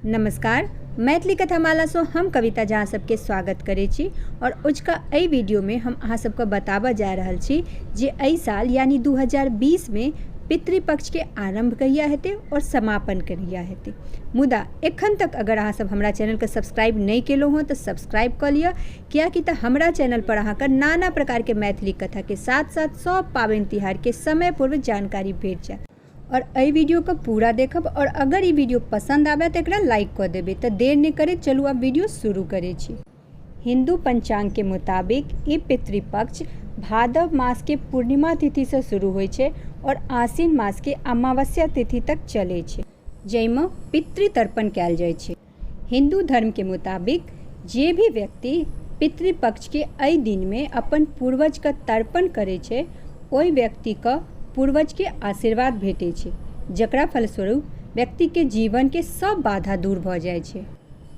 नमस्कार, मैथिली कथामालासँ हम कविता झा सबके स्वागत करै छी और अजुका एहि वीडियोमे हम अहाँ सबके बताबऽ जा रहल छी जे एहि साल यानी 2020 मे पितृपक्षके आरम्भ कहिया हेतै और समापन कहिया हेतै। मुदा एखन तक अगर अहाँ सब हमरा चैनलके सब्सक्राइब नहि केलहुँ हँ तऽ सब्सक्राइब कऽ लिअ, कियाकि तऽ हमरा चैनल पर अहाँके नाना प्रकारके मैथिली कथाके साथ साथ सब पाबनि तिहारके समय पूर्व जानकारी भेट जायत। और एहि वीडियोके पूरा देखब और अगर ई वीडियो पसंद आबे तऽ एकरा लाइक कऽ देबै। तऽ देर नहि करैत चलू आब वीडियो शुरू करै छी। हिंदू पंचांग के मुताबिक ई पितृपक्ष भादव मास के पूर्णिमा तिथि से शुरू होइ छै और आश्विन मास के अमावस्या तिथि तक चलै छै, जाहिमे पितृतर्पण कयल जाइ छै। हिंदू धर्म के मुताबिक जे भी व्यक्ति पितृपक्ष के एहि दिन में अपन पूर्वज के तर्पण करे छै, ओहि व्यक्ति के पूर्वज के आशीर्वाद भेटे छै, जकरा फलस्वरूप व्यक्ति के जीवन के सब बाधा दूर भ जाय छै।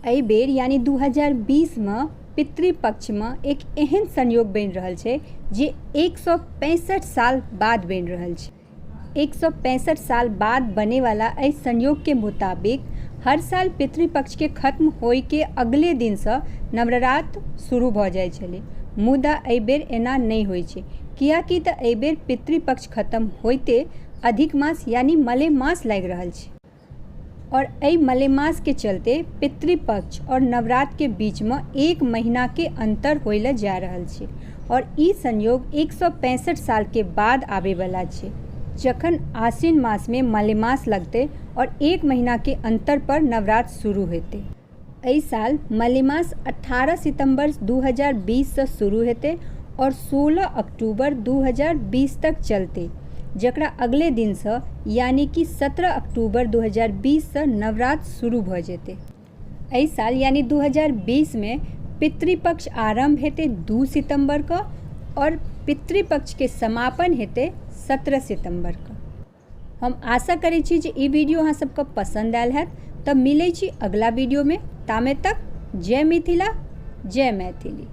एहि बेर यानी 2020 में पितृपक्ष में एक एहन संयोग बनि रहल छै जे 165 साल बाद बनि रहल छै। 165 साल बाद बनेवाला एहि संयोग के मुताबिक हर साल पितृपक्ष के खत्म होय के अगले दिन सँ नवरात्र शुरू भऽ जाइ छलै, मुदा एहि बेर एना नहि होइ छै, कियाकि तऽ एहि बेर पितृपक्ष खत्म होइते अधिक मास यानी मलेमास लागि रहल छै और एहि मलेमास के चलते पितृपक्ष और नवरात्र के बीच में एक महीना के अंतर होय लए जा रहल छै और ई संयोग 165 साल के बाद आबे वाला छै, जखन आश्विन मास में मलेमास लगते और एक महीना के अंतर पर नवरात्र शुरू हेतै। एहि साल मलेमास 18 सितंबर 2020 से शुरू हेतै और 16 अक्टूबर 2020 तक चलतै, जकरा अगले दिनसँ यानी कि 17 अक्टूबर 2020 से नवरात्र शुरू भऽ जेतै। एहि साल यानी 2020 मे पितृपक्ष आरम्भ हेतै 2 सितंबर के और पितृपक्ष के समापन हेतै 17 सितंबर के। हम आशा करै छी जे ई वीडियो अहाँ सबके पसंद आयल हैत। तऽ मिलै छी अगला वीडियोमे, तामे तक जय मिथिला, जय मैथिली।